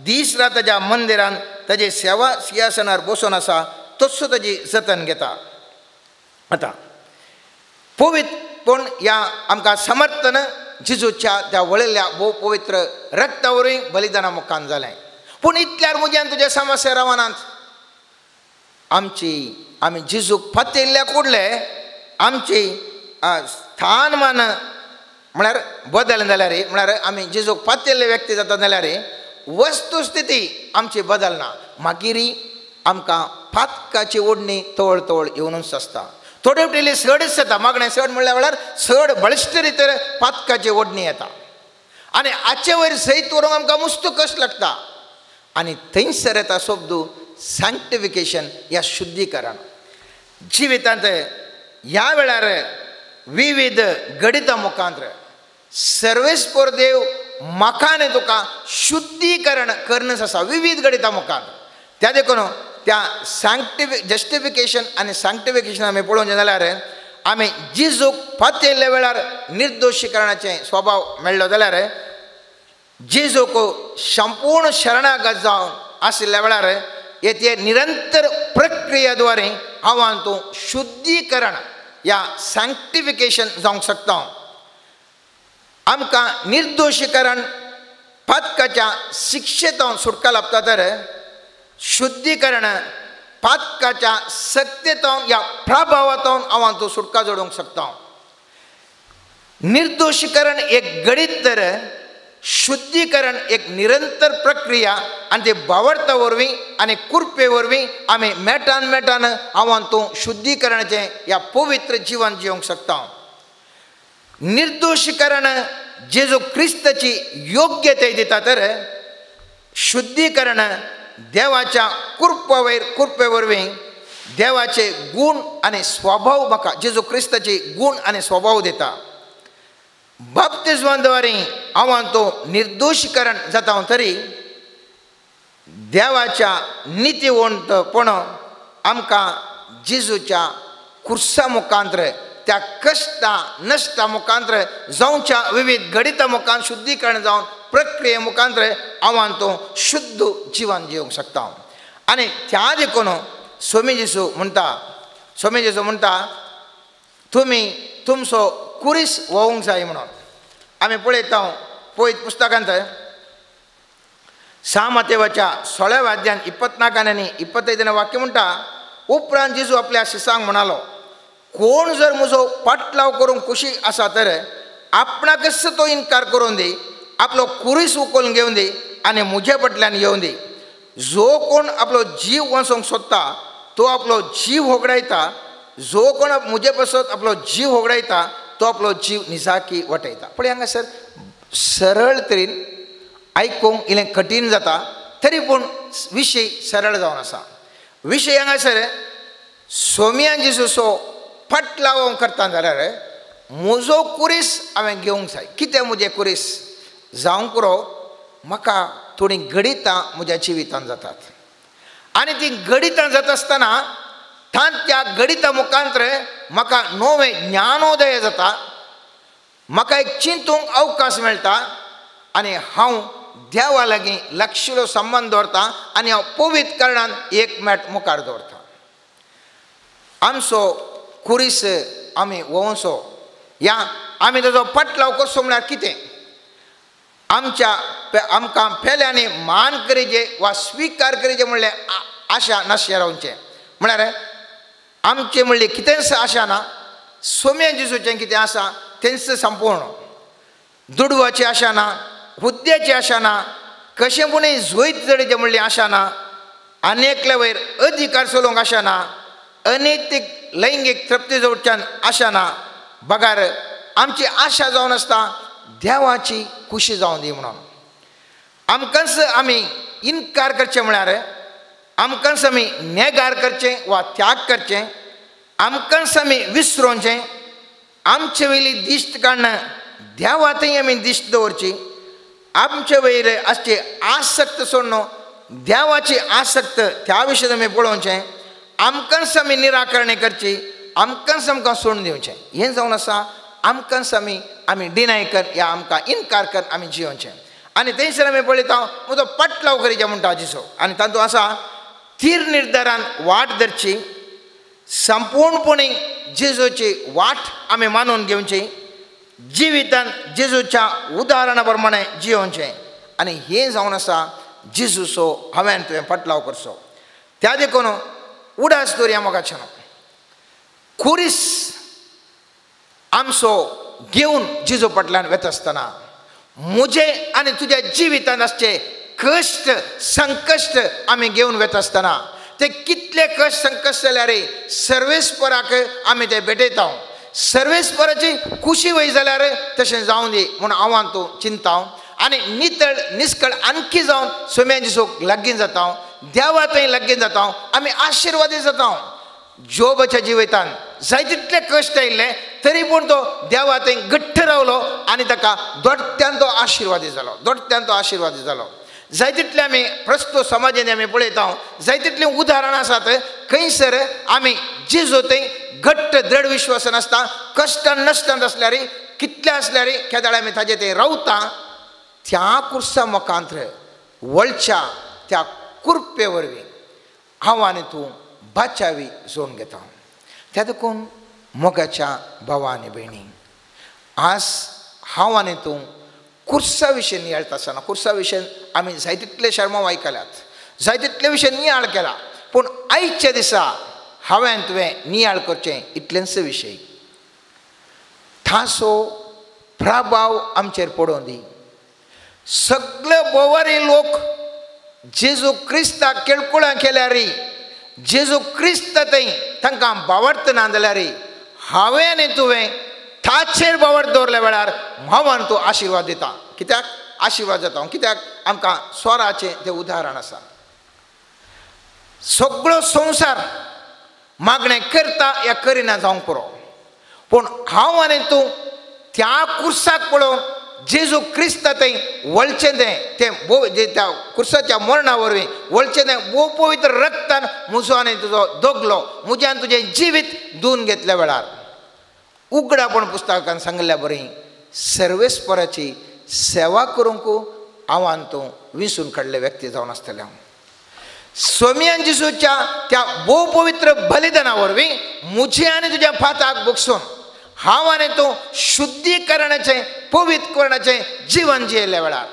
दीस रात ताज्या मंदिरान ताजी सेवा सिंहासनार बसून आसा, तसो ताजी जतन घेता. आतां पवित्र पूण ह्या आमकां समर्थन जेजूच्या त्या वळिल्ल्या भोव पवित्र रक्ता वरवीं बलिदाना मुखान जालें. पूण इतल्यार म्हज्यान तुज्या समस्या रावनात. आमची आमी जेजूक पातयल्ल्या कुडले आमची स्थानमान म्हळ्यार बदल जाल्यार, म्हळ्यार आमी जेजूक पातयल्ले व्यक्ती जाता जाल्यार वस्तुस्थिती आमची बदलना, मागीर आमकां पातकाची ओडणी तवळ तवळ येवनूच आसता. थोडे फावटी चडच येता, मागणें चड म्हणल्या वेळार चड बळिश्ट रितीर पातकाची ओडणी येता आनी हाचे वयर सयत व्हरूंक आमकां मुस्त कश्ट लागता. आनी थंयसर येता शब्द सँक्टिफिकेशन या शुद्धीकरण. जिवितांत ह्या वेळार विविध घडितां मुखांत सर्वेस्पर देव म्हाका आनी तुका शुद्धीकरण करणच आसा विविध घडितां मुखांत. त्या देखून त्या जस्टिफिकेशन आनी सँक्टिफिकेशन आमी पळोवचें जाल्यार आमी जेजूक पातयल्ल्या वेळार निर्दोशीकरणाचें स्वभाव मेळ्ळो जाल्यार जेजूक संपूर्ण शरणागत जावन आशिल्ल्या वेळार हे ते निरंतर प्रक्रिया द्वारे हांव आनी तूं शुद्धीकरण या सँक्टिफिकेशन जावंक शकता. आमकां निर्दोशीकरण पातकाच्या शिक्षेंत सुटका लाभता तर शुद्धीकरण पातकाच्या सक्तेंत या प्रभावांत हांव आनी तूं सुटका जोडूंक शकता. निर्दोशीकरण एक घडीत तर शुद्धीकरण एक निरंतर प्रक्रिया आनी ते भावार्था वरवीं आनी कृपे वरवीं आमी मेटान मेटान हांव आनी तूं शुद्धीकरणाचें ह्या पवित्र जिवन जिवंक शकता. निर्दोशीकरण जेजू क्रिस्ताची योग्यताय दिता तर शुद्धीकरण देवाच्या कृपे वरवीं देवाचे गूण आनी स्वभाव म्हाका जेजू क्रिस्ताचे गूण आनी स्वभाव दिता. बाप्तिज्मा द्वारे हांव तो निर्दोशीकरण जाता तरी देवाच्या नितीवंतपण आमकां जेजूच्या खुर्सा मुखांत्र त्या कश्टा नश्टा मुखांत्र जावच्या विविध घडिता मुखान शुद्धीकरण जावन प्रक्रिये मुखांत्र हांव तो शुद्ध जिवन जिवंक शकता. आनी त्या देखून स्वामी जेजू म्हणटा, स्वामी जेजू म्हणटा तुमी तुमचो कुरीस व्होवंक जाय म्हणून. आमी पळयता पळयत पुस्तकांत 6 मातेवाच्या 16व्या अध्यायान 24 आनी 25 वाक्य म्हणटा, उपरांत जेजू आपल्या शिसांक म्हणालो, कोण जर म्हजो पाटलाव करूंक खुशी आसा तर आपणाकच तो इनकार करून दी, आपलो कुरीस उखलून घेवन दी आनी म्हजे फाटल्यान येवन दी. जो कोण आपलो जीव वाचोवंक सोदता तो आपलो जीव होगडायता, जो कोण म्हजे पासत आपलो जीव होगडायता तो आपलो जीव निजाकी वाटयता. पळय हांगासर सरळ तरेन आयकूंक इल्लें कठीण जाता तरी पूण विशय सरळ जावन आसा. विशय हांगासर सोम्यान जेजूचो फाटलाव करता जाल्यार म्हजो कुरीस हांवें घेवंक जाय. कितें म्हजें कुरीस जावंक पुरो, म्हाका थोडीं घडितां म्हज्या जिवितांत जातात आनी तीं घडितां जाता आसतना त्या घडिता मुखांत्र म्हाका नवें ज्ञानोदय जाता, म्हाका एक चिंतूंक अवकाश मेळटा आनी हांव देवा लागीं लक्षिलो संबंद दवरता आनी हांव पवित्र कारणान एक मेट मुखार दवरता. आमचो कुरीस आमी व्होवचो या आमी ताजो पाटलाव करचो म्हळ्यार कितें, आमच्या आमकां पेल्यांनी मान करीजे वा स्विकार करीजे म्हणलें आशा नाशें रावचें. म्हळ्यार आमचें म्हणलें कितेंच आशा ना, सोम्या जेजूचें कितें आसा तेंच संपूर्ण, दुडवाची आशा ना, हुद्द्याची आशा ना, कशें पूण जैत जडीचें म्हणलें आशा ना, आनी एकल्या वयर अधिकार चलोवंक आशा ना, अनैतीक लैंगीक तृप्ती जोडच्यान आशा ना, बगार आमची आशा जावन आसता देवाची खुशी जावन दी म्हणून. आमकांच आमी इनकार करचें म्हळ्यार आमकांच आमी नेगार करचें वा त्याग करचें, आमकांच आमी विसरोवचें, आमचे वयली दिश्ट काडून देवा थंय आमी दिश्ट दवरची, आमचे वयर आसची आसक्त सोडून देवाची आसक्त त्या विशयी आमी पळोवचें, आमकांच आमी निराकरणी करची, आमकांच आमकां सोडून दिवचें. हें जावन आसा आमकांच आमी आमी डिनाय कर या आमकां इनकार कर आमी जियोवचें. आनी थंयसर आमी पळयता म्हजो पाटलाव करीचे म्हणटा जेजू आनी तातूंत आसा थीर निर्धारान वाट धरची, संपूर्णपणी जेजूची वाट आमी मानून घेवची, जिवितान जेजूच्या उदाहरणा प्रमाणे जियोवचें. आनी हें जावन आसा जेजूचो हांवें तुवें पाटलाव करचो. त्या देखून उडास दवरया मोगाचें कुरीस आमचो घेवन जेजू फाटल्यान वता आसतना म्हजें आनी तुज्या जिवितांत आसचे कश्ट संकश्ट आमी घेवन वता आसतना ते कितले कश्ट संकश्ट जाल्यार सर्वेस्पराक आमी ते भेटयता, सर्वेस्पराची खुशी वय जाल्यार तशें जावं दी म्हूण हांव तूं चिंता आनी नितळ निस्कळ आणखी जावन सोम्या जेजूक लागीं जाता, देवा थंय लागीं जाता, आमी आशिर्वादी जाता. जोबाच्या जिवितान जाय तितले कश्ट आयिल्ले तरी पूण तो देवा थंय घट्ट रावलो आनी ताका दोट्ट्यान तो आशिर्वादी जालो, दोट्ट्यान तो आशिर्वादी जालो. जाय तितले आमी प्रस्तुत समाजान आमी पळयता जाय तितलीं उदाहरणां आसात खंयसर आमी जेजू थंय घट्ट दृढ विश्वासान आसता, कश्टान नश्टान आसल्यार कितले आसल्यार केदाळ आमी ताजे थंय रावता. त्या कुर्सा मुखांत्र वळच्या त्या कृपे वरवीं हांव आनी तूं बाचावी जोडून घेता. त्या देखून मोगाच्या भावा आनी भयणी, आज हांव आनी तूं कुर्सा विशय नियाळता आसतना कुर्सा विशय आमी जाय तितले शर्माव आयकल्यात, जाय तितले विशय नियाळ केला, पूण आयच्या दिसा हांवें तुवें नियाळ करचें इतलेंच विशय थासो प्रभाव आमचेर पडोवन दी. सगळे बोवारी लोक जेजू क्रिस्ताक केळकुळां केल्यार, जेजू क्रिस्त थंय तांकां बावडत ना जाल्यार हांवें आनी तुवें ताचेर बावड दवरल्या वेळार हांव तूं आशिर्वाद दिता. कित्याक आशिर्वाद जाता? कित्याक आमकां स्वराचें तें उदाहरण आसा. सगळो संवसार मागणें करता या करिना जावंक पुरो, पूण हांव आनी तूं त्या कुर्साक पळोवन जेजू क्रिस्त थंय वळचें तें तें भोव त्या कुर्साच्या मरणा वरवीं वळचें तें भोव पवित्र रक्तान म्हजो आनी तुजो दोगलो, म्हजें आनी तुजें जिवीत धुवन घेतल्या वेळार उगडापण पुस्तकान सांगिल्ल्या बरी सर्वेस्पराची सेवा करूंक हांव आनी तूं विसून काडले व्यक्ती जावन आसतले. हांव सोमियान जेजूच्या त्या भोव पवित्र बलिदाना वरवीं म्हजें आनी तुज्या पाताक बगसून हांव आनी तूं शुद्धीकरणाचें पवित्रकरणाचें जिवन जियेल्ल्या वेळार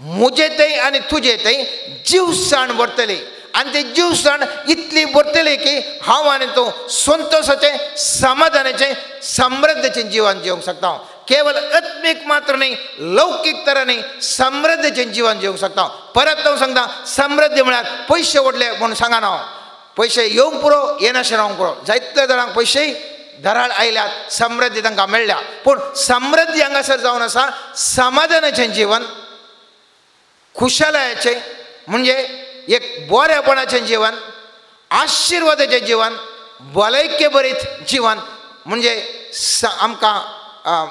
म्हजे थंय आनी तुजे थंय जीवसाण भरतली आनी ती जीवसाण इतली भरतली की हांव आनी तूं संतोशाचें, समाधानाचें, समृद्धीचें जिवन जिवंक शकता. केवल आत्मीक मात्र न्ही, लौकीक तरा न्ही, समृद्धीचें जिवन जिवंक शकता. परत हांव सांगता, समृद्धी म्हळ्यार पयशे व्हडले म्हूण सांगना हांव. पयशे येवंक पुरो, येनाशें रावंक पुरो. जायत्या जाणांक पयशे धराळ आयल्यात, समृद्धी तांकां मेळ्ळ्या, पूण समृद्धी हांगासर जावन आसा समाधानाचें जीवन, खुशालायाचें म्हणजे एक बरेपणाचें जीवन, आशिर्वादाचें जीवन, भलायके बरीत जीवन. म्हणजे आमकां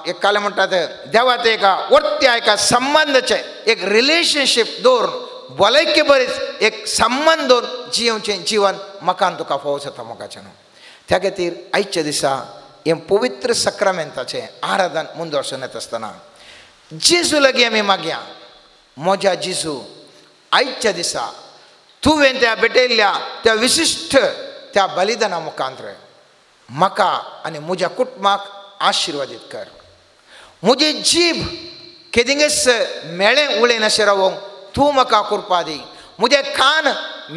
एक काल म्हणटात देवात एका वर्त्या एका संबंदाचें एक रिलेशनशीप दवरून भलायके बरीत एक संबंद दवरून जियेवचें जीवन म्हाका आनी तुका फावो जाता मोगाचें न्हू. त्या खातीर आयच्या दिसा हें पवित्र सक्रामेंताचें आराधन मुंदोर्सून येता आसतना जेजू लागीं आमी मागया, म्हज्या जेजू आयच्या दिसा तुवें त्या भेटयल्ल्या त्या विशिश्ट त्या बलिदाना मुखांतर म्हाका आनी म्हज्या कुटुंबाक आशिर्वादीत कर. म्हजी जीब केदिंगच मेळें उलयनाशें रावोंक तूं म्हाका कृपा दी. म्हजें कान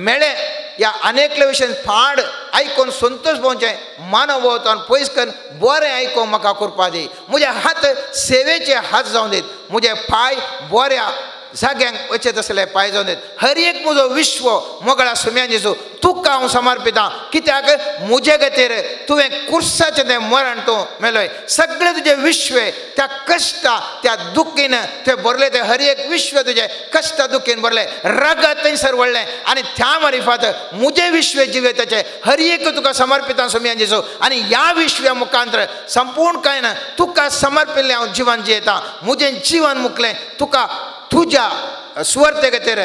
मेळें ह्या अनेकले विशयन फाड आयकून संतोश भोवचें मानव भोवतान पयस करून बरें आयकूंक म्हाका कृपा दी. म्हजे हात सेवेचे हात जावन दीत, म्हजे पांय बऱ्या जाग्यांक वचत तसले पांय जावन दीत. हर एक म्हजो विश्व मोगळा सुम्यान जेजू तुका हांव समर्पितां, कित्याक म्हजे खातीर तुवें कुर्साचें तें मरण तूं मेलोय. सगळें तुजें विश्व त्या कश्टा त्या दुखीन तें भरलें, तें हर एक विश्व तुजें कश्टा दुखीन भरलें, रगत थंयसर वळ्ळें आनी त्या मारिफात म्हजें विश्व जिविताचें हर एक तुका समर्पितां सुम्यान जेजू. आनी ह्या विश्व्या मुखांतर संपूर्ण कांय ना तुका समर्पिल्लें हांव जिवन जियेतां. म्हजें जिवन मुकलें तुका तुज्या सुवार्थे खातीर,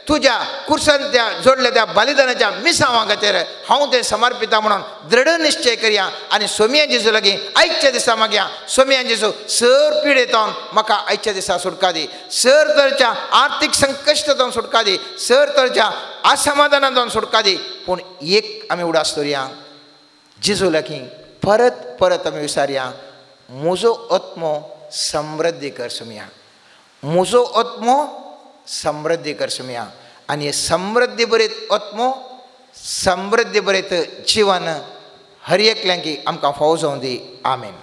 तुज्या कुर्सान त्या जोडल्या त्या बलिदानाच्या मिसांवा खातीर हांव तें समर्पिता म्हणून दृढ निश्चय करया आनी सोमिया जेजू लागीं आयच्या दिसा मागया, सोमिया जेजू सर पिडेतावन म्हाका आयच्या दिसा सुटका दी, सर तरेच्या आर्थीक संकश्टांतल्यान सुटका दी, सर तरेच्या असमाधानांतल्यान सुटका दी. पूण एक आमी उडास दवरया, जेजू लागीं परत परत आमी विचारया, म्हजो आत्मो समृद्धी कर सोमिया, म्हजो आत्मो समृद्धी कर सोमिया. आनी समृद्धी बरीत आत्मो, समृद्धी बरीत जिवन हर एकल्यांकी आमकां फावो जावं दी. आमेन.